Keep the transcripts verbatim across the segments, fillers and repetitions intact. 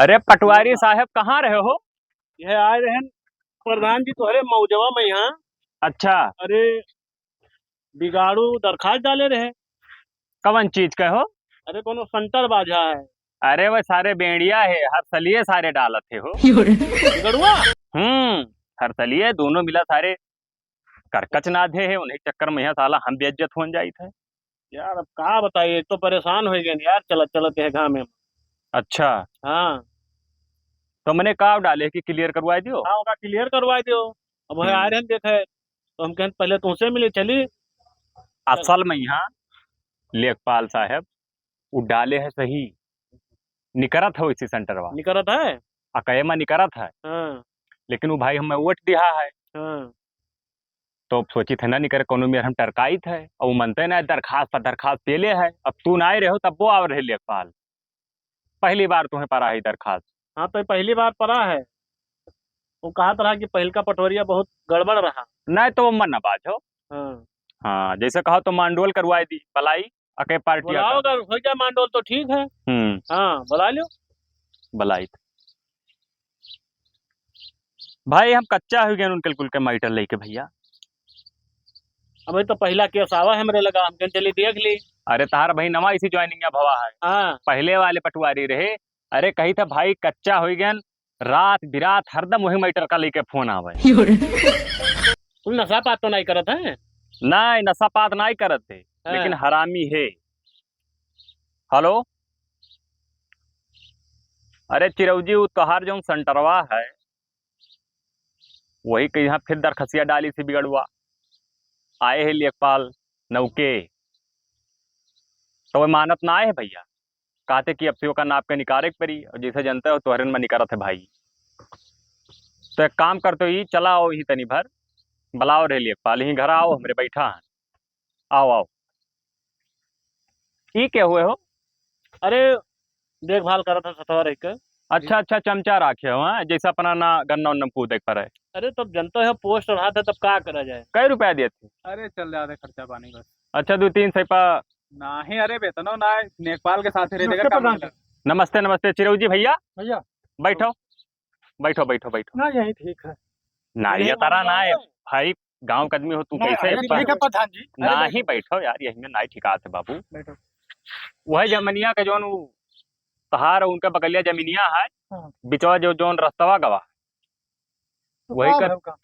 अरे पटवारी साहब, कहाँ रहे हो? यह आए रहन प्रधान जी तोहरे मौजवा में यहाँ। अच्छा। अरे बिगाड़ू दरखास्त डाले रहे। कवन चीज के हो? अरे कोनो सेंटर बाजा है। अरे वह सारे बेंड़िया है, हर सलिए सारे डालत है हो। बिगड़ुआ? हम्म, हर सलिए दोनों मिला सारे करकच नाधे है, उन्हीं चक्कर में यहाँ साला हम बेइज्जत होन जाइत है। यार, अब का बताई, एक तो परेशान होइ गए यार, चलत चलत यह घाम में। अच्छा। हाँ। तो मने का डाले कि clear करवाए दियो? हाँ, ओका clear करवाए दियो। अब वह हम्म। आ रहे हैं, देखे, तो हम कहें, "पहले तुमसे मिले, चली।" असल में यहाँ लेखपाल साहब, उ डाले है सही, निकरत है वैसी सेंटरवा। निकरत है? अकयमा निकरत है। हाँ। लेकिन वो भाई हमें वोट दिया है। हाँ। तो सोचित है ना निकर कोनो मेर हम टरकाइत है, और वो मनते ना दरखास्त पर दरखास्त पेले है। अब तू ना आए रहो तब वो आवर है लेखपाल, पहली बार तुम्हें परा है दरखास्त। हाँ, तो पहली बार परा है। वो कहत रहा कि पहिलका पटवरिया बहुत गड़बड़ रहा। नहीं तो वो मन ना बाझो। हाँ। हाँ, जैसे कहा तो मांडोल करवाए दी, बलाई, अके पार्टी बुलाओ, आता। अगर हो जाए मांडोल तो ठीक है। हम्म। हाँ, बुला लियो। बलाई। भाई, हम कच्चा हो गए उनके कुल के मैटर लेके भैया। अबे तो पहला केस आवा हमरे लगा, हम कहें चली देख ली। अरे तार भाई नवा इसी ज्वाइनिंग भवा है। हाँ। पहले वाले पटवारी रहे, अरे कही था भाई कच्चा हो गए, रात बिरात हरदम वही मैटर का लेके फोन आवे। कुल नशा पात तो नहीं करत है? नहीं, नशा पात नहीं करत है, हाँ। लेकिन हरामी है। हेलो, अरे चिरौजी, वो तोहार जौन सेंटरवा है, वही के यहाँ फिर दरखसिया डाली थी बिगड़ुआ। आए है लेखपाल नौके, तो वह मानत ना आए है भैया। कहते कि अब से ओका नाप के निकारे के पड़ी, और जैसे जनते हो तोहरे में निकरत है भाई। तो एक काम करते हो, ई चला आओ ही तनी भर, बुलाओ रे लेखपाल, ही घर आओ, हमरे बैठा है, आओ, आओ। ई क्या हुए हो? अरे, देखभाल करत है सतवा रह के। अच्छा, अच्छा, चमचा राखे हो, हाँ? जैसे अपना ना गन्ना उन्ना में कूदे के पड़े। अरे, तब जनते हो, पोस्ट रहा था, तब का करा जाए? कै रुपया देत थे? अरे, चल जाते खर्चा पानी बस। अच्छा, दो तीन सौ पा- नाही, अरे, वेतनो ना, लेखपाल के साथ रह नमस्ते देगा काम प्रधान वाला। जी। नमस्ते, नमस्ते, चिरौजी भैया। भैया। बैठो, बैठो, बैठो, बैठो। ना, यही ठीक है। ना, यही ये तरह ना है, मामला है। भाई, गाँव का आदमी हो तू, ना, कैसे यही इस पर ठीक है प्रधान जी। अरे, नाही, बैठो। बैठो यार, यही में नाही ठिकात है बाबू। बैठो। वह जमनिया के जौन उ तहार उनका बगलिया जमीनिया है, हाँ। बिचवा जो जौन रस्तवा गवा, तो वही का कर, भल का?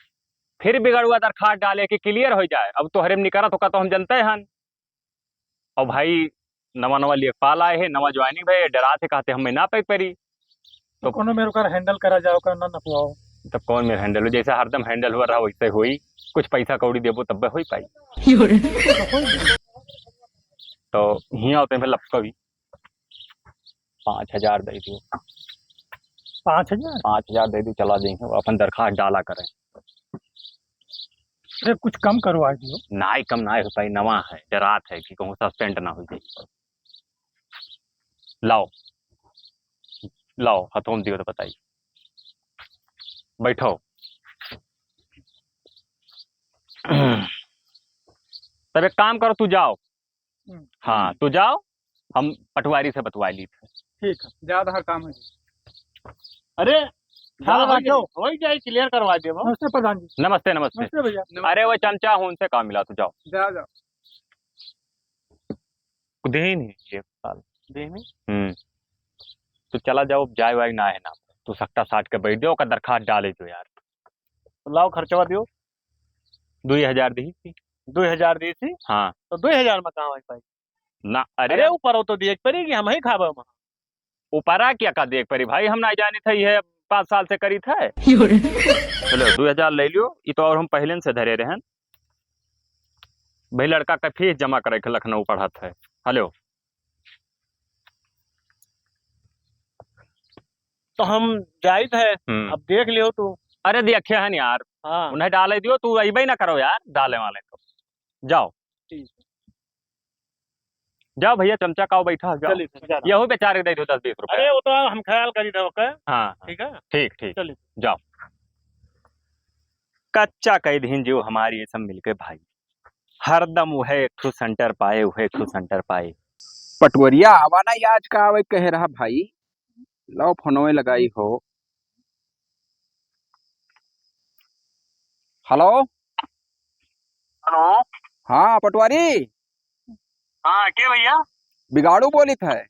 फिर बिगड़ुआ दरखास्त डाले कि clear हो जाए। अब तोहरे में निकरत होका तो हम जनते हन। और भाई, नवा नवा लेखपाल आए है, नवा ज्वाइनिंग भए, डरात है, कहते हम ना पे परी। तो तो कोनो मेरे ओकर handle करा जाओ, का ना नपवाओ। तब कौन मेरे handle हो? जैसे हरदम handle हुआ रहा, वैसे होई। कुछ पैसा कौड़ी देबो, तब होई पाई। तो हियाँ होते हैं लपका भी। पाँच हजार दे दियो। पाँच हजार? पाँच हजार दे दियो, चला जाइए, अपन दरखास्त डाला करें। अरे, कुछ कम करवा दियो। नाई कम नाई हो पाई, नवा है, डरात है कि कहूँ suspend ना हो जाए। लाओ, लाओ, हथों में दियो तो बताइए। बैठो। तब एक काम करो, तू जाओ। हम्म। हाँ, तू जाओ, हम पटवारी से बतवा ली थे। ठीक है, ज्यादा हर काम है। अरे, हाँ, जाओ, हो जाए, हो जाए, clear करवा देबो। नमस्ते प्रधान जी। नमस्ते, नमस्ते। नमस्ते भैया। अरे, वो चमचा हूँ, उनसे काम मिला, तू जाओ। जाओ, जाओ। देही नहीं ये साल। देही नहीं? हम्म। तो चला जाओ, अब जाए वाए ना है ना। तू सट्टा साट के बैठ जाओ, ओकर दरखास्त डाले जो यार। तो लाओ खर्चवा दियो। दुई हजार दी थी। दुई हजार दी थी? हाँ। तो दुई हजार में कहाँ हो पाई? ना, अरे। अरे ऊपर हो तो दिए पड़ेगी, हम ही खाबे वहाँ। ऊपरा क्या का देख परी भाई, हम ना जानी थे, ये पाँच साल से करी थे। चलो, दुई हजार ले लियो, ये तो और हम पहले से धरे रहन। भाई लड़का का फीस जमा करे के लखनऊ पढ़त है। हेलो। तो हम जाइत है, हम्म। अब देख लियो तू। अरे देखे हन यार, हाँ। उन्हें डाले दियो, तू अइबे ना करो यार, डाले वाले को। जाओ। ठीक। जाओ भैया, चमचा काओ बैठा, जाओ। चलिए, सर, जा रहा। यहू बेचारे दे दो दस बीस रुपया। अरे, वो तो हम ख्याल करी रहो के। हाँ, हाँ। ठीक है? ठीक, ठीक। चलिए। जाओ। कच्चा कह दीन जो हमारी ये सब मिलके भाई। हरदम उहे एक ठो center पाए, उहे एक ठो center पाए। पटवरिया आवा ना, आज का आवे कह रहा भाई। लाओ फोनवे लगाई हो। हेलो। हेलो। हाँ पटवारी। हाँ, के भैया? बिगाड़ू बोलित है।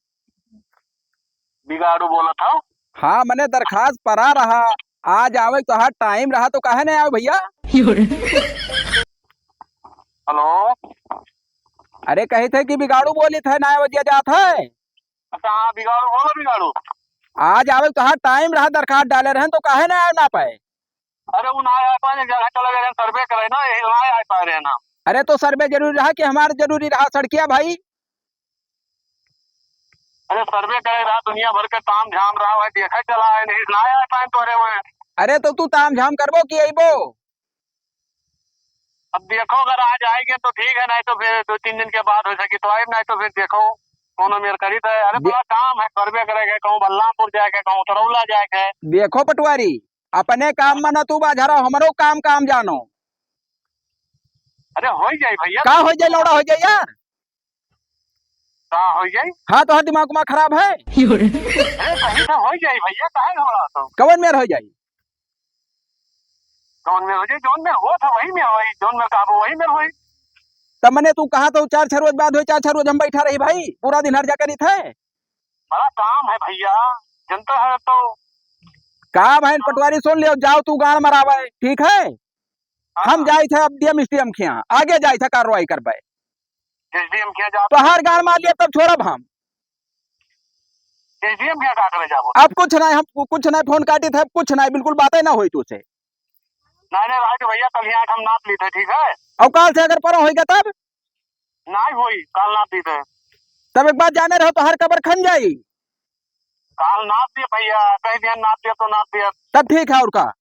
बिगाड़ू बोलत हो? हाँ, मने दरखास्त परा रहा, आज आवे तोहार टाइम रहा तो काहे नहीं आवे भैया? हेलो। अरे कहित है कि बिगाड़ू बोलित है, नाय बजिया जात है। अच्छा, हाँ, बिगाड़ू, बोलो बिगाड़ू। आज आवे तोहार टाइम रहा, दरखास्त डाले रहन तो काहे नहीं आवे ना पाए? अरे, उ ना आ पाए, जगह चला गए, सर्वे करे ना, यही ना आ पाए रहे ना। अरे, तो सर्वे जरूरी रहा कि हमार जरूरी रहा सड़किया भाई? अरे, सर्वे करे रहा, दुनिया भर के ताम झाम रहा, भाई, देखा चला है, नहीं ना आ पाए तोरे वहाँ। अरे, तो तू ताम झाम करबो कि अइबो? अब देखो, अगर आज आएंगे तो ठीक है, नहीं तो फिर दो तीन दिन के बाद हो सकी तो आए, नहीं तो फिर देखो, कौनो मेर करी तो है। अरे, दे- बड़ा काम है, सर्वे करेगा, कहूँ बलरामपुर जाएगा, कहूँ तरौला जाएगा। देखो पटवारी, अपने काम में ना तू बाझा रहो, हमरो काम काम जानो। अरे, हो ही जाई भैया। का हो जाई, लौड़ा हो जाई यार? का हो जाई? हाँ, तोहर दिमाग उमाग खराब है? अरे, सही से हो जाई भैया, काहे घबरात हो? कवन मेर हो जाई? कवन मेर हो जाई? जौन मेर होत है, वही मेर होई। जौन मेर कहबो, वही मेर होई। तब मने तू कहा तो चार छह रोज बाद होई, चार छह रोज हम बैठा रही भाई, पूरा दिन हर जा करित है। बड़ा काम है भैया, जनता है तो। का बहन पटवारी सुन लियो, जाओ तू गाड़ मरावे, ठीक है? हाँ। हम जाई थे अब डीएम एसडीएम के यहाँ, आगे जाई थे कार्रवाई करबे। एसडीएम के यहाँ जाओ। तोहार गाड़ मार लिया तब छोड़ब हम। एसडीएम के यहाँ का करे जाबो? अब कुछ नहीं, हम कु-, कुछ नहीं, फोन काटी थे, अब कुछ नहीं, बिल्कुल बातें ना होई तुझसे। नहीं, नहीं, राज भैया, कल ही आठ हम नाप ली थे, ठीक है? और काल से अगर परो होई गया तब? नहीं होई, काल नाप दी थे। तब एक बात जाने रहो, तोहार कबर खन जाई। काल नाप दिए भैया, कह दिया नाप दिया तो नाप दिया। तब ठीक है, और का?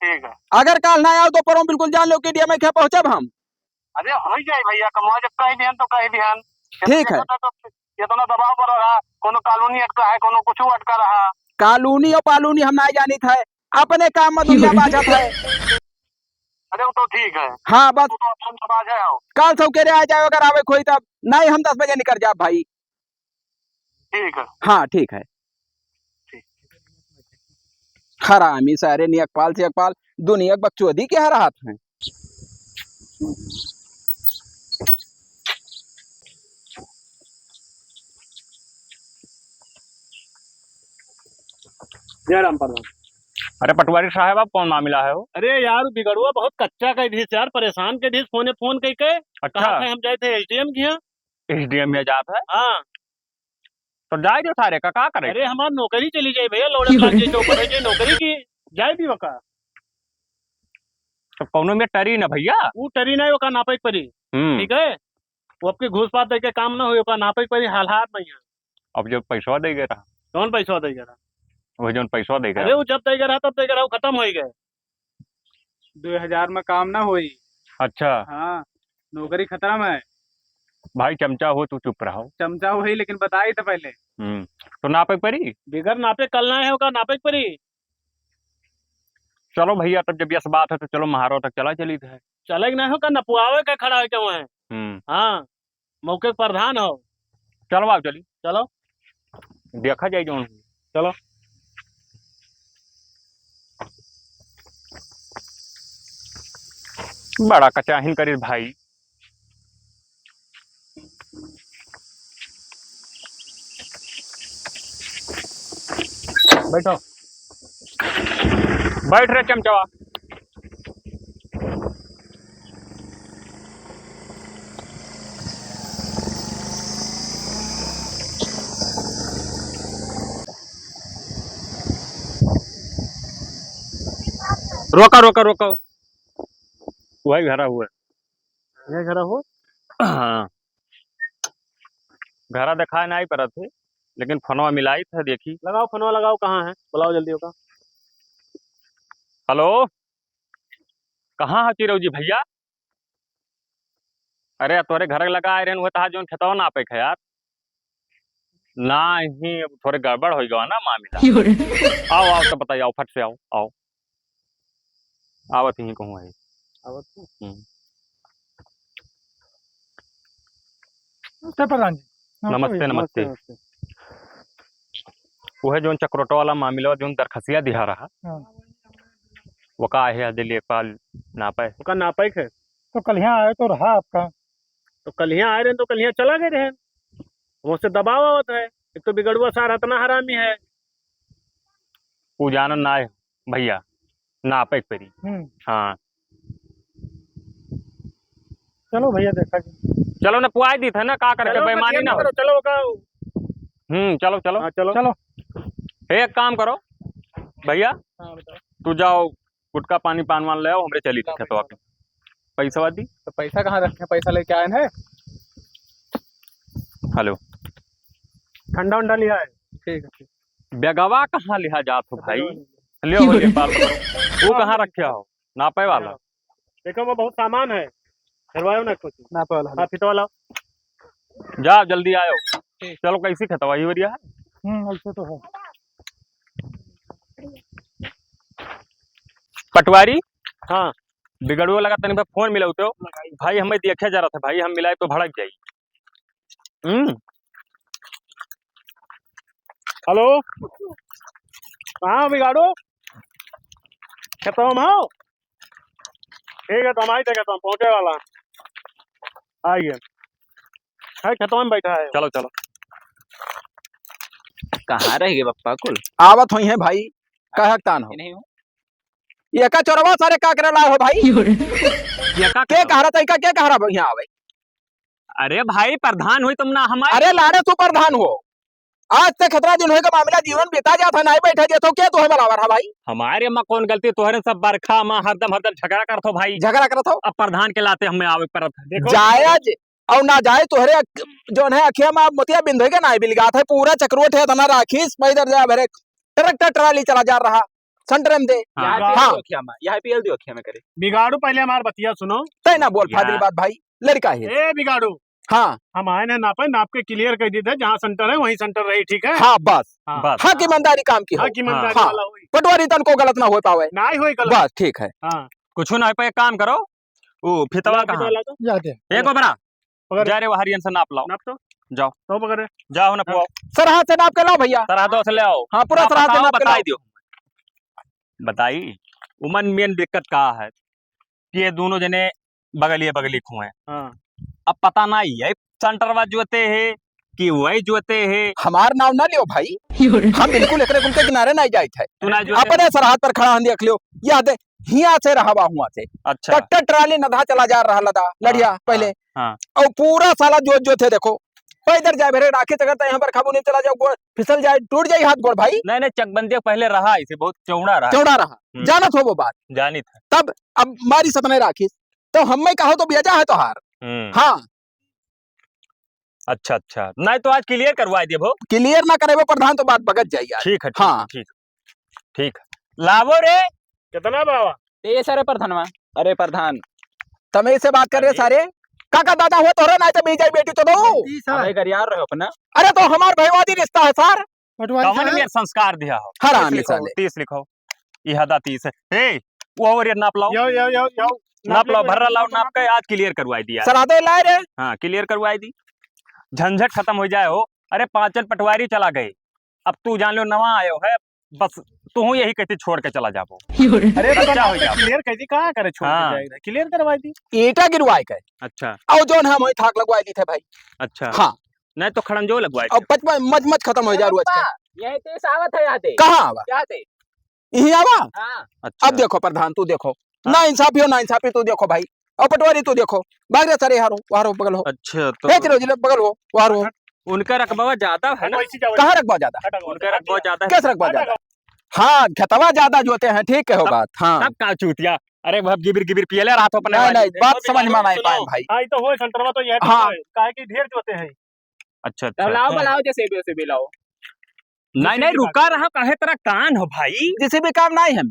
ठीक है। अगर काल ना आओ तो परो बिल्कुल जान लो कि डीएम के पहुँचब हम। अरे हो जाई भैया, कमवा जब कह दिहन तो कह दिहन। ठीक है। इतना तो, इतना दबाव पर रहा, कोनो कॉलोनी अटका है, कोनो कुछ अटका रहा। कॉलोनी और पालोनी हम ना जानित है, अपने काम में दुनिया बाझत है। अरे वो तो ठीक है। हाँ, बस। वो तो अपन समाज है। काल सवेरे आ जाओ, अगर आवे कोई तब, नहीं हम दस बजे निकल जाब भाई। ठीक है। हाँ, ठीक है। ठीक। हरामी सारे नियकपाल से अकपाल, दुनिया के बकचोदी के हर हाथ हैं। जय राम प्रधान। अरे पटवारी साहब, अब कौन मामला है वो? अरे यार, बिगड़ुआ बहुत कच्चा कह दिस यार, परेशान कह दिस, फोने फोन कह के। अच्छा। कहा था हम जाए थे एसडीएम के यहाँ। एसडीएम में जात है? हाँ। तो जाए दो सारे का, का करे? अरे हमार नौकरी चली जाए भैया, लौड़े लाग जाए, चौपट हो जाए नौकरी की, जाए भी वका। तो कौनो में टरी ना भैया। वो टरी ना, ओका नापे के परी। हम्म। ठीक है, वो आपके घूस पात दे के काम ना होई, ओका नापे के परी हालात नहीं है। अब जब पैसवा दे गए रहा। कौन पैसवा दे गए रहा? वही जौन पैसवा दे गए अरे रहा। वो जब दे गए रहा तब दे गए रहा, वो खत्म हो गए। दो हजार में काम ना होई। अच्छा। हाँ, नौकरी खतरा में है। भाई चमचा हो, तू चुप रहो। चमचा वही, लेकिन बताई तो पहले। हम्म, तो नापे के परी? बिगर नापे कल ना है, ओका नापे के परी। चलो भैया, तब जब यस बात है तो चलो महारो तक चला चली थे। चले के ना हो का, नपुआवे के खड़ा हो के वहाँ। हम्म। हाँ, मौके के प्रधान हो। चलो बाबू, चली। चलो। देखा जाए जौन। चलो। बड़ा कचाहिन करिस भाई। बैठो। बैठ रे चमचवा। रोका, रोका, रोका। वही घरा हुआ। ये घरा हो? हाँ। घरा देखाए नाई परत है, लेकिन फोनवा मिलाई था, देखी। लगाओ फोनवा, लगाओ, कहाँ है? बुलाओ जल्दी ओका। हेलो, कहाँ है चिरौजी भैया? अरे, तोरे घर लगा आए रहन, हुआ तहा जौन खेतवा नापे के है यार। नाही, अब थोड़े गड़बड़ होइ गवा ना मामिला। क्यों रे? आओ, आओ, तब बताइए, आओ, फट से आओ, आओ। आवत ही कहूँ है। आवत ही? हम्म। नमस्ते प्रधान जी। नमस्ते नमस्ते, भैया। नमस्ते। नमस्ते, नमस्ते। उहे जौन चक्रोटो वाला मामिला, जौन दरखसिया दिहा रहा, हाँ। वो का आहे, दिल एक बार नापे। ओका नापे के? तो कल यहाँ आए तो रहा आपका। तो कल यहाँ आए रहे तो कल यहाँ चला गए रहे। हमसे दबाव आवत है। एक तो बिगड़ुआ सार इतना हरामी है। उ जानन ना है भैया, नापे के परी। हम्म। हाँ। चलो भैया, देखा जी। चलो ना, पुआई दी था ना, का करे, चलो, बेईमानी ना हो। चलो, चलो, का हम्म, चलो, चलो। हाँ, चलो। चलो। हे, एक काम करो भैया, हाँ, बताओ। तू जाओ, गुटखा पानी पान वान ले आओ, हमरे चली ला खेतवा भैया। पे। पैसवा दी। तो पैसा कहाँ रखे? पैसा लेके आए हैं। हेलो। ठंडा उंडा लिया है? ठीक है, ठीक। बेगवा कहाँ लिहा जात हो भाई? बेगवा नहीं। लियो, हो, एक बार बताओ। वो कहाँ रखे हो? नापे वाला। देखो, वो बहुत सामान है, हेरवायो ना कुछ। नापे वाला है। हाँ, फितवा लाओ। जाओ, जल्दी आयो। ठीक। चलो, कैसी खेतवा, ये बढ़िया है? हम्म, ऐसे तो है। पटवारी? हाँ। बिगड़ुआ लगा तनी भाई फोन मिलाऊ तो। भाई, हमें देखे जरा था भाई, हम मिलाए तो भड़क जाई। हम्म। हेलो, कहाँ हो बिगाड़ू? खेतवा में हो? ठीक है, तो हम आई थे, खेतवा में पहुँचे वाला। आइए, है खेतवा में बैठा है। चलो, चलो। कहाँ रह गए बप्पा कुल? आवत होई हैं भाई, कहक तान हो। ये नहीं हो। ये का चोरवा सारे का करे ला हो भाई? ये का के कहा रहा था, का के कहा रहा यहाँ आवे? अरे भाई, प्रधान हुई तुम ना हमारे। अरे लाड़े, तू प्रधान हो। आज तक खतरा दिन होए का मामला जीवन बीता जात है, नाहीं बैठे जात हो, के तोहे बलावर है भाई? हमारे में कौन गलती, तोहरे सब बरखा में हरदम, हरदम झगड़ा करत हो भाई। झगड़ा करत हो? अब प्रधान के लाते हमें आवे पड़त है। देखो। जायज और ना जायज, तोहरे अक-, जौन है अखिया में मोतिया बिंद होए के नाहीं बिलगात है, पूरा चकरोट है, इतना राखीस, पैदल जा भरे, ट्रैक्टर ट्राली चला जा रहा, सेंटर में दे। हाँ। यहाँ पे हाँ। दियो अखिया में, यहाँ पे दियो अखिया में करे। बिगाड़ू, पहले हमार बतिया सुनो। तय ना बोल फाजिल बात भाई, लड़का है। ए बिगाड़ू। हाँ। हम आए ना नापे, नाप के क्लियर कर दी थे, जहाँ सेंटर है वहीं सेंटर रही, ठीक है? हाँ, बस। हाँ। बस। हक ईमानदारी काम की हो। हक ईमानदारी हाँ। वाला होई। पटवारी तन को गलत ना हो पावे। ना ही होई गलत। बस, ठीक है। हाँ। कुछ ना पे एक काम करो, वो फितवा ला, कहाँ? फितवा ला तो। जा दे। एक ओबरा। पकड़। जा रे, वहारियन से नाप लाओ। नाप तो। जाओ। तो पकड़। जाओ ना, हाँ। पुआओ। सरहद से नाप के लाओ भैया। सरहद से ले आओ। हाँ, पूरा आप सरहद से बताओ, नाप के बताई लाओ। दियो। बताई, उमन मेन दिक्कत का है कि ये दोनों जने बगलिए बगली खुए। हाँ। अब पता नहीं है सेंटरवा जोते है कि वही जोते है। हमार नाम ना लियो भाई, हम बिल्कुल एकरे कुल के किनारे नहीं जाइत है। तू ना जोते। अपने सरहद पर खड़ा हम देख लियो, यह दे, हियाँ से रहवा हुआँ से। अच्छा। ट्रैक्टर ट्राली नधा चला जा रहा लदा, लड़िया हाँ, पहले। हाँ, हाँ। और पूरा साला जोत जोत है, देखो। पैदल जाए भरे राखी तक, यहाँ पर खाबू नहीं चला जाओ, गोड़ फिसल जाए, टूट जाए हाथ गोड़ भाई। नहीं, नहीं, चकबंदिया पहले रहा, इसे बहुत चौड़ा रहा। चौड़ा रहा। हम्म। जानत हो वो बात। जानित है। तब अब मारी सतने राखी, तो हम में कहो तो बेजा है तोहार। हम्म। हाँ। अच्छा, अच्छा। नहीं तो आज क्लियर करवा देबो। क्लियर ना करेबो प्रधान तो बात बगत जाई आज। ठीक है, ठीक हाँ। है, ठीक है। ठीक है। लावो रे। कितना बावा? ए सारे प्रधानवा। अरे प्रधान। तमे से बात कर रहे अरे। सारे। काका दादा हो तोरे ना तो बीजाई बेटी तो दो। जी सर। अरे गरियार रहे अपना। अरे तो हमार भाईवादी रिश्ता है सर। पटवारी कौन साहब। मेर संस्कार दिया हो? हरामी तीस लिखो, साले। तीस लिखो। ई हदा तीस है। ए, वो और ये नाप लाओ। यो, यो, यो, यो। नाप नाप लाओ, लिखो, भर्रा लाओ, नाप नाप के लाओ। आज क्लियर करवाई दिया। सलादो लाए रे। हाँ, क्लियर करवाई दी। झंझट खत्म हो जाए हो। अरे, पाँचन पटवारी चला गए। अब तू जान लो, नवा आयो है, बस तू यही कहती छोड़ के चला जाबो। अरे, तो अच्छा हो जाबो। क्लियर कर दी, कहाँ करे छोड़ के हाँ। जाए? क्लियर करवाई दी। ईंटा गिरवाए के। अच्छा। और जौन हम वही थाक लगवाई दी थे भाई। अच्छा। हाँ। नहीं तो खड़ंजो लगवाए अब थे। पचपन मच मच खत्म हो जा रुआ। यही तीस आवत है, यहाँ दे। कहाँ आवा? यहाँ दे। यही आवा? हाँ। अच्छा। अब देखो प्रधान, तू देखो, हाँ। ना इंसाफी हो, ना इंसाफी, तू देखो भाई, और पटवारी तू देखो, भाग रे सारे, हारो, हारो बगल हो। अच्छा, तो ए, चलो, जिले बगल हो, हारो। उनका रकबा ज्यादा है ना? कहाँ रकबा ज्यादा? उनका रकबा ज्यादा है। कैसे रकबा ज्यादा? हाँ, खेतवा ज्यादा जोते हैं, ठीक कहो तब, बात, हाँ। तब का चूतिया? अरे, अब गिबिर गिबिर पियले रहा तो अपने नहीं, वाली। नहीं, बात समझ में नहीं पाए भाई। हाँ, ये तो हो, सेंटरवा तो यह हाँ। है, काहे कि ढेर जोते हैं। अच्छा, अच्छा। लाओ, बुलाओ, जेसीबी, जेसीबी लाओ। नहीं, नहीं, रुका रहा, काहे तेरा कान हो भाई? जेसीबी काम नहीं है।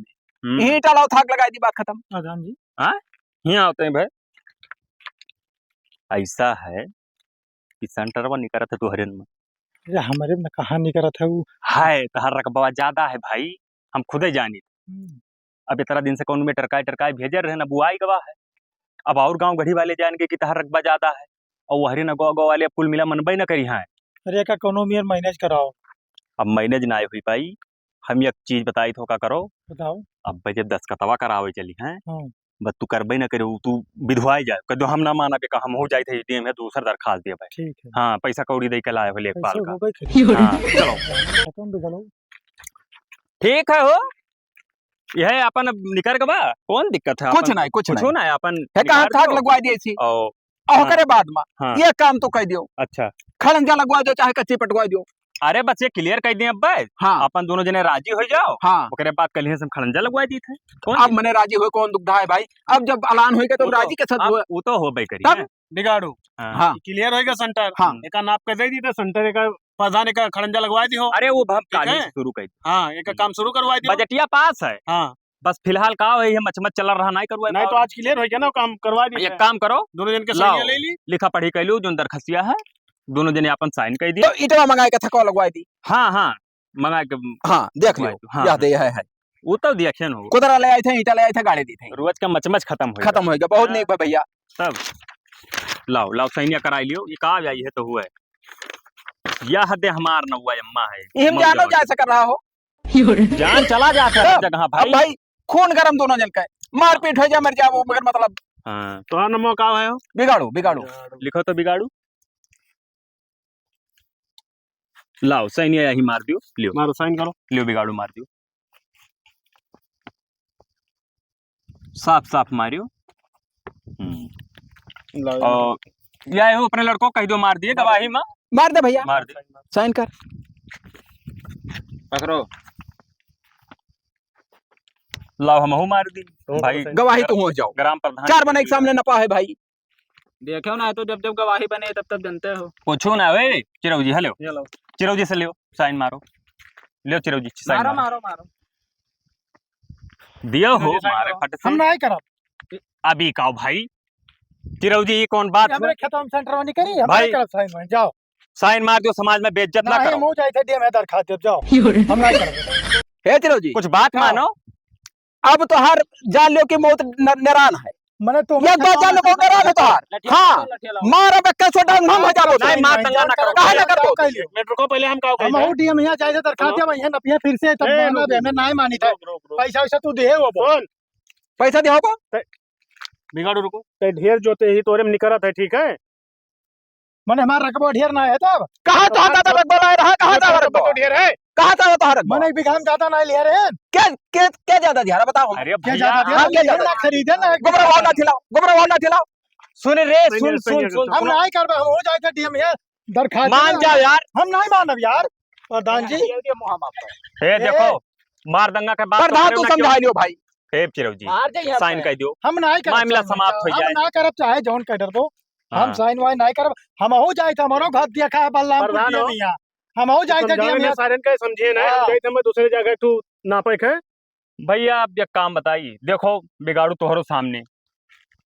हम्म। यही टाला थाक लगाई दी, बात खत्म। प्रधान जी। हाँ? यहाँ होते हैं भाई। ऐसा है कि सेंटरवा निकरत है तोहरे में। अरे, हमरे में कहाँ निकरत है वो? हाय, तहार रकबवा ज्यादा है भाई, हम खुदे जानी। हम्म। अब इतना दिन से कौन में टरकाई, टरकाई भेजे रहे ना, बुआई गवा है। अब और गांव गढ़ी वाले जान के कि तहार रकबा ज्यादा है, और वहरे ना गाँव, गाँव वाले अब कुल मिला मनबे न करी हैं। अरे, का कोनो मेर मैनेज कराओ। अब manage नाहीं हुई पाई। हम एक चीज बताई तो का करो। बताओ। अब जब दस्तखतवा करावे चली हैं, हाँ। बस तू करबे ना करे, तू विधवाए जाए, कह दो हम ना माना बेका, हम हो जाए थे ATM है, दूसर दरखास्त दिया भाई। ठीक है। हाँ, पैसा कौड़ी दे के लाए हो लेखपाल पैसा का। हो गए खेल। हाँ, चलो। खत्म भी चलो। ठीक है हो, यह अपन अब निकर के बा, कौन दिक्कत है? कुछ अपन नहीं, कुछ कुछ नहीं। ना है, अपन है कहाँ निकाल थाक दो। लगवा दिए इसी। ओ, और हाँ। ओकरे बाद में हाँ। ये काम तो कह दियो। अच्छा। खड़ंजा लगवा दो, चाहे कच्ची पटवा दो। अरे बस ये clear कर दिए अब भाई। हाँ। अपन दोनों जने राजी हो जाओ। हाँ। ओकरे बाद कल ही से हम खड़ंजा लगवा दी थे। कौन अब सी? मने राजी हो, कौन दुविधा है भाई? अब जब ऐलान होइगा तो वो तो, राजी के साथ अब हुआ। वो तो होबे करी तब? है। बिगाड़ू। हाँ। हाँ। Clear होइगा center। हाँ। एका नाप के दे दी तो center एका प्रधान एका खड़ंजा लगवा दी हो। अरे वो हम ठीक काली है? से शुरू कर दी। हाँ, एका हम्म। काम शुरू करवा दी हो। बजटिया पास है। हाँ। बस फिलहाल का वही है, मचमच चल रहा, नहीं करवाए नहीं तो पाओ। आज clear हो गया ना, काम करवा दी एक है। काम करो, दोनों जन के लाओ, सही ले ली। लिखा पढ़ी कर लो, जो दरखसिया है, दोनों जने अपन sign कर दिए। तो ईटवा मंगाए के थको लगवाए दी। हाँ, हाँ, मंगाए के हाँ, देख लियो, लगवाए दो। हाँ, यह हाँ। दे है, है। वो तो देखे न हो। कुदरा ले आए थे, ईटा ले आए थे, गाड़े दी थे। रोज का मचमच खत्म हो खत्म गया। हो गया, बहुत हाँ। नेक बा भैया। तब लाओ, लाओ, sign कराई लियो, ये का आई है तो हुआ है। यह दे हमार नौवा अम्मा है। इहम मर जानो जाओ। जा सक रहा हो। जान चला जात है हर अब, जगह अब भाई। भाई, खून गरम दोनों जन का है। मारपीट हो जा, मर जाओ, मगर मतलब हाँ। तोहार नमवा का है हो? बिगाड़ू, बिगाड़ू। लिखो तो बिगाड़ू। लाओ, sign यही मार दियो, लियो। मारो, sign करो। लियो, बिगाड़ू मार दियो। साफ, साफ मारियो। हम्म। लाओ। और या हो अपने लड़को कह दो, मार दिए गवाही में। मार दे भैया। मार दे। Sign कर। पकड़ो। लाओ, हमहू मार दी। तुम भाई, करो sign। गवाही तुम हो जाओ। ग्राम प्रधान चार बने के सामने नपा है भाई। देखो ना, तो जब जब गवाही बने, तब तब जनते हो। पूछो ना, ए, चिरौजी, हेलो। ये लो। चिरौजी से लियो, sign मारो। लियो चिरौजी, sign मारो, मारो। मारो, मारो। दियो हो, चिरौजी, sign मारे करो। फट से। हम नहीं करब। अभी काओ भाई, चिरौजी, ये कौन बात ये हमरे हुआ? खेतवा में center वाली करी, हम भाई, नहीं करब sign वाइन, जाओ। Sign मार दियो, समाज में बेइज्जत ना नहीं, करो। हम हो जाए थे DM में दरखास्त देब, जाओ। हम नहीं करब। हे चिरौजी, कुछ बात हाँ। मानो। अब तोहार जान लियो कि मौत न-, नेरान है। मने तो एक बात जान लो, बहुत नेरान है तोहार। हाँ, मार अब एक छोटा हम हो जाबो। नहीं, मार दंगा ना करो। काहे ना करबो? एक मिनट रुको, पहले हम का हम कही हो DM यहाँ जाए दरखास्त देब, यहाँ नपिया फिर से तब ए, माना रुक, बे, हमें नहीं मानी था। रुक, रुक, रुक। पैसा वैसा तू दे हो बोल। सुन। पैसा दे हो बोल। ते-, बिगाड़ू रुको। ते ढेर जोते ही तोरे में निकरत है, ठीक है? मने हमार रकबा ढेर ना है तब? कहाँ तो तोहार दादा रकबा ना रहा, कहाँ तोहार रकबा? तो ढेर है। कहाँ तो तोहार रकबा? मने एक बीघा में ज्यादा ना लिया रे। के, के, के ज्यादा दिया रे, बताओ हम। अरे के ज्यादा भैया, दिया? हाँ, के ज्यादा? ना खरीदे ना एक गोबरा बीघा वाला में। खिलाओ, गोबरा वाला खिलाओ। सुन रे, नहीं, सुन, नहीं, सुन, नहीं, सुन, हम सुनो। नहीं करबे, हम हो जाए तो DM में दरखास्त मान देना। जाओ यार। हम नहीं मानब यार, प्रधान जी। ये, ये मुँह माफ कर। ए, ए। देखो, मार दंगा के बाद प्रधान, तू समझा लियो भाई। ए, चिरौजी, मार दे यहाँ sign पे। कर दियो। हम नहीं करब मामला sign, समाप्त हो हम जाए। ना करब, चाहे जौन कर दो। हम हाँ। Sign वाइन नहीं करब। हम हो जाए तो हमरो घर देखा है बलरामपुर प्रधान हो। DM यहाँ। हम हो जाए तो समझावे DM में यहाँ। सारन का समझे ना, हाँ। हम जाए तो हम दूसरे जगह तू नापे के। भैया, आप एक काम बताई, देखो, बिगाड़ू तोहरो सामने,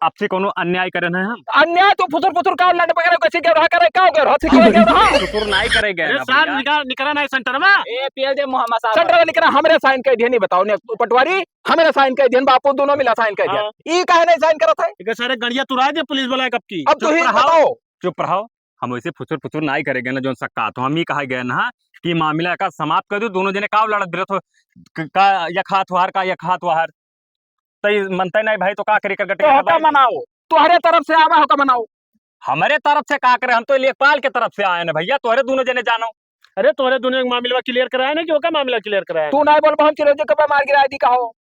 आपसे कोनो अन्याय करे ना हम। अन्याय तो फुसुर फुसुर का लड़ पकड़े, कैसे के रहा करे, का हो गया? हाथी के रहा? फुसुर नहीं करे गए अरे ना सार, भैया। निकाल, निकला नहीं center में। ए, पियल दे मुहम्मद साहब। Center में निकला, हमरे sign कर दिए, नहीं बताओ ने पटवारी, हमरे sign कर दिए, बापू दोनों मिला sign कर दिया। हाँ। ई काहे नहीं sign करत है? इके सारे गड़िया तुराए दे पुलिस वाला कब की। अब तू ही चुप रहो, बताओ। चुप रहो। हम वैसे फुसुर फुसुर नाई करे गए ना, जौन सक्का तो हम ही कहा गए ना कि मामला का समाप्त कर दो, दोनों जने का लड़त भिड़त हो, क-, का यक हाथ वहार, का यक हाथ वहार, तई मनते नहीं भाई, तो का करी कर गटे तो के होका भाई? मनाओ, तोहरे तरफ से आवा होका मनाओ। हमरे तरफ से का करे, हम तो लेखपाल के तरफ से आए ना भैया, तोहरे दोनों जने जानो। अरे तोहरे दोनों के मामला clear कराए ना कि ओका मामला clear कराए? तू नहीं बोलबो, हम चिरौजी के मार गिराए दी कहो।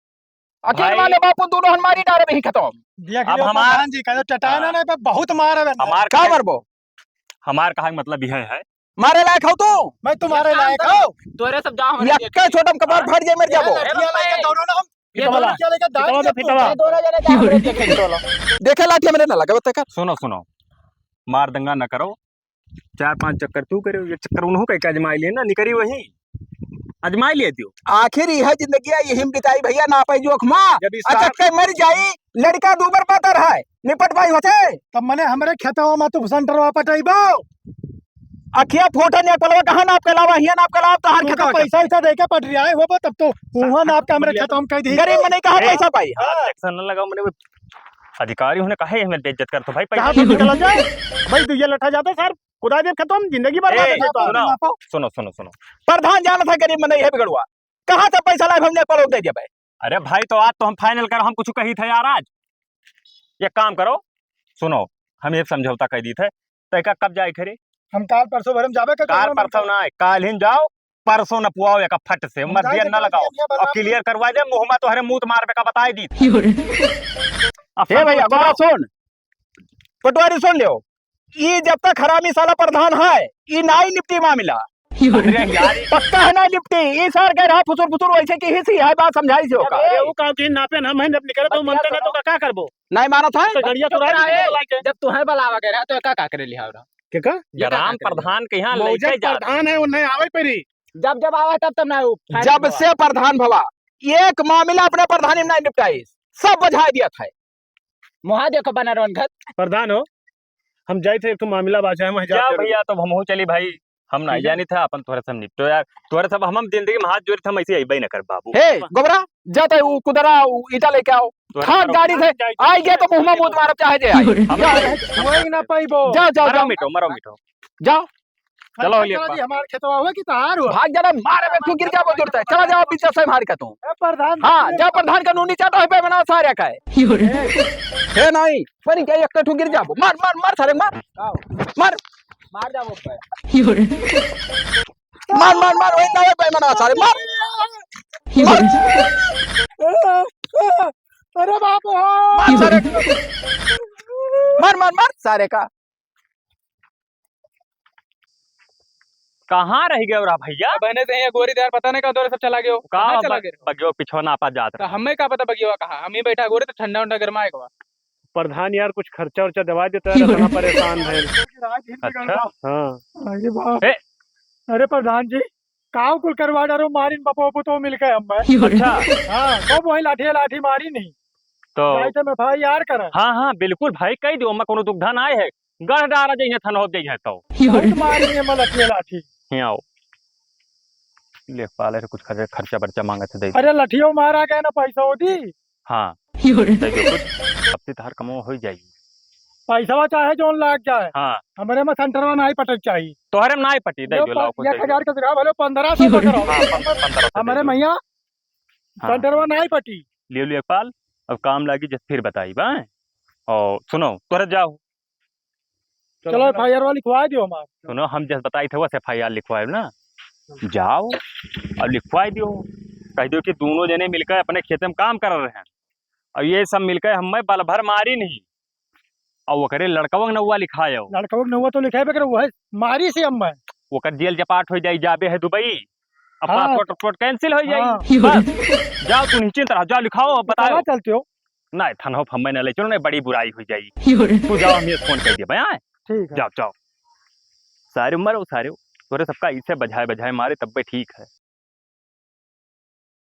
अकेल भाई। वाले बापू दोनों हन मारी डारे में ही खत्म। देख अब लियो हमार प्रधान जी, कहो चटाना हाँ। नहीं पे बहुत मार है हमार का का मरबो? हमार कहा के मतलब यह है। मारे लायक हो तू? मैं तुम्हारे एक काम लायक करो, हो? तोरे सब जाओ, हमरे यक्के देख छोटम कपार हाँ? फट जाए, मर जाबो। ये लठिया लेके दौड़ो ना हम। ये फिटवाला। दोनों क्या लेके दाल फिटवाला, के फिटवाला। ये दोनों जने जाओ, हमरे देखे। देखे लाठी हमरे ना लगे, बता कर। सुनो, सुनो, मार दंगा न करो। चार पांच चक्कर तू करे, ये चक्कर उन्हों कह के आजमाई लिए ना, निकरी वही। आजमाई लिए दियो। आखिर यह जिंदगी है, यही में बिताई भैया, ना पाई जोख माँ। जब इस अच्छा, साल कई मर जाई, लड़का दूबर पातर है, निपट पाई होते। तब मने हमरे खेतवा में तू सेंटरवा पटइबो। अखिया फोटा ने पलवा कहाँ नाप के लावा, हिया नाप के लावा, तोहार उनका खेतवा पैसा के। वैसा दे के पट रिया है, वो तब तो वहाँ नाप के हमरे खेतवा में कह दी। गरीब मने कहाँ ए, पैसा पाई? हाँ। Action न लगाओ, मने वो अधिकारी होने कहे हमें बेइज्जत कर तो भाई, कहाँ पैसा पे निकला जाए? भाई, तू ये लठा जाता सर। कुदाई देब खतम, जिंदगी बर्बाद ए, हो जाई तोहार। सुनो, सुनो, सुनो, सुनो। प्रधान जानत है गरीब मनई है बिगड़ुआ, कहाँ से पैसा लाइब हमने पड़ोस दे देबे। अरे भाई, तो आज तो हम final करो, हम कुछ कही थे यार आज। एक काम करो, सुनो, हम एक समझौता कर दी थे, तो एका कब जाए थे रे? हम काल परसों भर हम जाबे का काल करना परसों बनता। ना, काल ही जाओ, परसों न पुआओ एका फट से, हम मत जाए दिया के ना करना लगाओ। ये बना और clear करवा दे, मुँह में तोहरे मूत मारबे का बताई दी। अब हे सब भैया, कुछ गोबरा सुन, पटवारी सुन लियो, ई जब तक हरामी साला प्रधान है, ई नाई निपटी मामला। अरे यार, ई पक्का है नाई निपटी। ई सार कह रहा फुसुर फुसुर वैसे की ही सी है, बात समझाई से होका। अरे वो काम की नापे ना, हम जब निकले तो अरे मनते ना तो का, का करबो? नाई मानत है? तो गड़िया तो चुप रहा रहा है। जब तुम्हें बुलावा गया रहा तो का, का करे लिहा रहा? के का? ये का, ग्राम का करे प्रधान के यहाँ मौजूद लइके जा। प्रधान है, वो नहीं आवे परी। जब, जब आवे तब, तब ना वो फायदा जब हुआ। से प्रधान भवा, एक मामला अपने प्रधानी में नहीं निपटाई, सब बुझाई दिया था। मुहा देखो बना रौन घर। प्रधान हो, हम जाइत है, एक ठो मामला बाचा है, वहीं जाओ जाते रहो। भैया, तब हमहू चली भाई, हम ना ठीक है। जानी था, अपन तोहरे सब निपटो यार, तोहरे सब हम, हम जिंदगी में हाथ जोड़ी था, हम ऐसे अइबे न कर बाबू। हे गोबरा, जाता है, वो कुदरा, वो ईटा लेके आओ, तोहरे खाट सब गाड़ी से, आई गया तो मुँह में मूत मारब चाहे जे आई। हम जाओ। कोई ना पाइबो। जाओ, जाओ, मरो जाओ। मिटो, मरो मिटो। जाओ। चलो, अच्छा, लिया चलो पा। जी, हमार खेतवा हुआ कि तहार हुआ? भाग जाना, मार में तू गिर जाबो दूर तक। चला जाओ, पीछे से मार के तू। ए, प्रधान हाँ, जी। जा प्रधान का नूनी चाटो है पे बना सारे का है। हे नहीं, पर क्या एक ठू गिर जाबो। मार, मार, मार सारे, मार। आओ। मार। मार जाबो पे। मार, मार, मार, वही नवे पे बना सारे, मार। मार। अरे बाप रे। मार सारे। मार, मार, मार सारे का। कहाँ रह गए रहा भैया? बहने से ये गोरी दार पता नहीं कहाँ दौरे सब चला गयो। का कहाँ चला ब-, गयो? बगियो पिछवा नापा जात तो रहा। हमें का पता बगियो कहाँ? हम ही बैठा गोरे तो ठंडा उंडा गरमाए के बा। प्रधान यार कुछ खर्चा उर्चा दवा देता है, इतना परेशान है। अच्छा। हाँ। अरे बाप। ए। अरे प्रधान जी, काव कुल करवा डारो, मारिन बपो पुतो मिल के हम। अच्छा। हाँ, कब वही लाठी लाठी मारी नहीं। तो जाए तो मैं भाई यार करा। हाँ, हाँ, बिल्कुल भाई, कह दियो, मैं कोनो दुख धन आए है। गढ़ डारा जइहे, थन हो जइहे तो। बहुत मारी है मैं लठिया लाठी। हियाँ आओ। लेखपाल है, कुछ खर्चा, खर्चा बर्चा मांगत है, दे दे। अरे लठियो मारा गए ना, पैसा हो दी। हाँ। दे दो कुछ। अब से तहार कमवा हो जाई। पैसा चाहे जोन लाग जाए। हाँ। हमरे में सेंटरवा नाई पटक चाहिए। तोहरे में नाई पटी, दे लो दो, लाओ, कुछ एक दे दो। हजार के जगह भले पन्द्रह सौ पकड़ो। हाँ, पन-, पन्द्रह सौ दे हमरे दो। मैया हाँ। सेंटरवा नाई पटी। लियो, लियो, लेखपाल, अब काम लागी जब फिर बताई बा। और सुनो, तोहरे जाओ। चलो, चलो, एफ आई आर वाली लिखवाए दियो हमार। सुनो, हम जस बताई थे, वस एफ आई आर लिखवाए ना। जाओ, अब लिखवाए दियो। कह दियो कि दोनों जने मिलकर अपने खेत में काम कर रहे हैं। अब ये सब मिलकर हमें बल भर मारी नहीं। और ओकरे लड़कवा के नौवा लिखायो। लड़कवा के नौवा तो लिखाबे करे, वो है मारी से हम है। ओकर जेल जपाट हो जाई, जाबे है दुबई। अब हाँ। पासपोर्ट, पासपोर्ट cancel हो जाई। हाँ। बस, जाओ, तू निश्चिंत रहो, जाओ लिखाओ, अब बताओ। बताओ चलते हो। नहीं, थाना हम मैं ना ले चलो, नहीं, बड़ी बुराई हो जाई। तू जाओ, हम ये फोन कर दिया, भाई, हाँ? ठीक है। जाओ, जाओ। सारे मरो, सारे। तोरे सबका इसे बजाए, बजाए मारे, तब भी ठीक है।